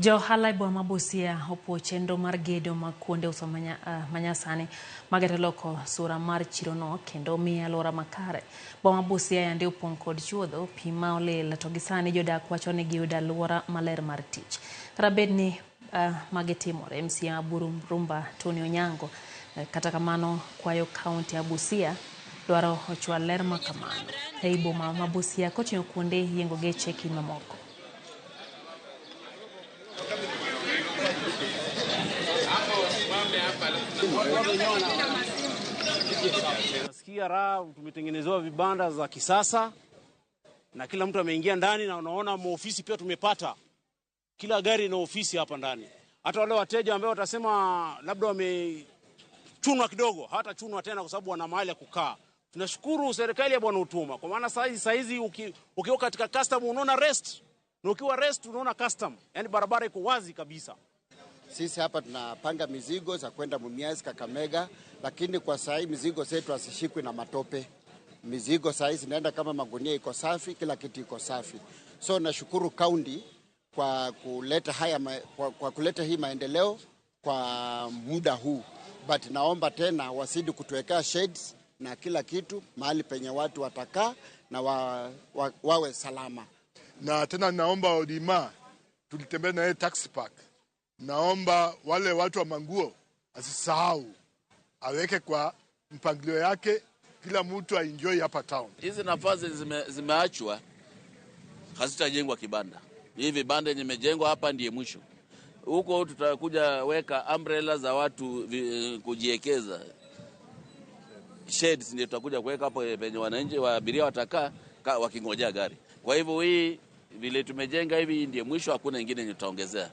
Jo ohala e boma ma Busia opuo chenro mar gedo mag kuonde uso manyasani mageto loko sura mar chirono kendo miye alwora makare. Boma ma Busia yande opong' kod chuodho, pi ma olil to gi sani jodak wacho ni giyudo alwora maler mar tich. Kata bed ni magi timore, MCA ma Burumba Tony Onyango kata kamano kwayo kaunti ya Busia dwaro ochwal ler ma kamano ei boma ma Busia koting'o kuonde yiengo geche kind mamoko. Nasikia raha, tumetengenezewa vibanda za kisasa na kila mtu ameingia ndani, na unaona maofisi pia tumepata. Kila gari na ofisi hapa ndani. Hata wale wateja ambao watasema labda wamechunwa kidogo, hawatachunwa tena kwa sababu wana mahali ya kukaa. Tunashukuru serikali ya Bwana Otuoma kwa maana saizi ukiwa katika custom unaona rest, na ukiwa rest unaona custom, yani barabara iko wazi kabisa. Sisi hapa tunapanga mizigo za kwenda Mumias, Kakamega, lakini kwa saa hii mizigo zetu hazishikwi na matope. Mizigo saa hii zinaenda kama magunia iko safi, kila kitu iko safi. So nashukuru kaunti kwa kuleta haya kwa kuleta hii maendeleo kwa muda huu. But naomba tena wazidi kutuwekea shades na kila kitu mahali penye watu watakaa na wawe salama. Na tena naomba Odima, tulitembea na yeye taxi park. Naomba wale watu wa manguo asisahau, aweke kwa mpangilio yake, kila mtu aenjoy hapa town. Hizi nafasi zimeachwa, hazitajengwa kibanda. Hivi vibanda yenye imejengwa hapa ndiye mwisho. Huko tutakuja weka umbrella za watu kujiekeza. Shades ndio tutakuja kuweka hapo penye wananchi wa abiria watakaa wakingojea gari. Kwa hivyo hii vile tumejenga hivi ndiye mwisho, hakuna ingine yenye tutaongezea.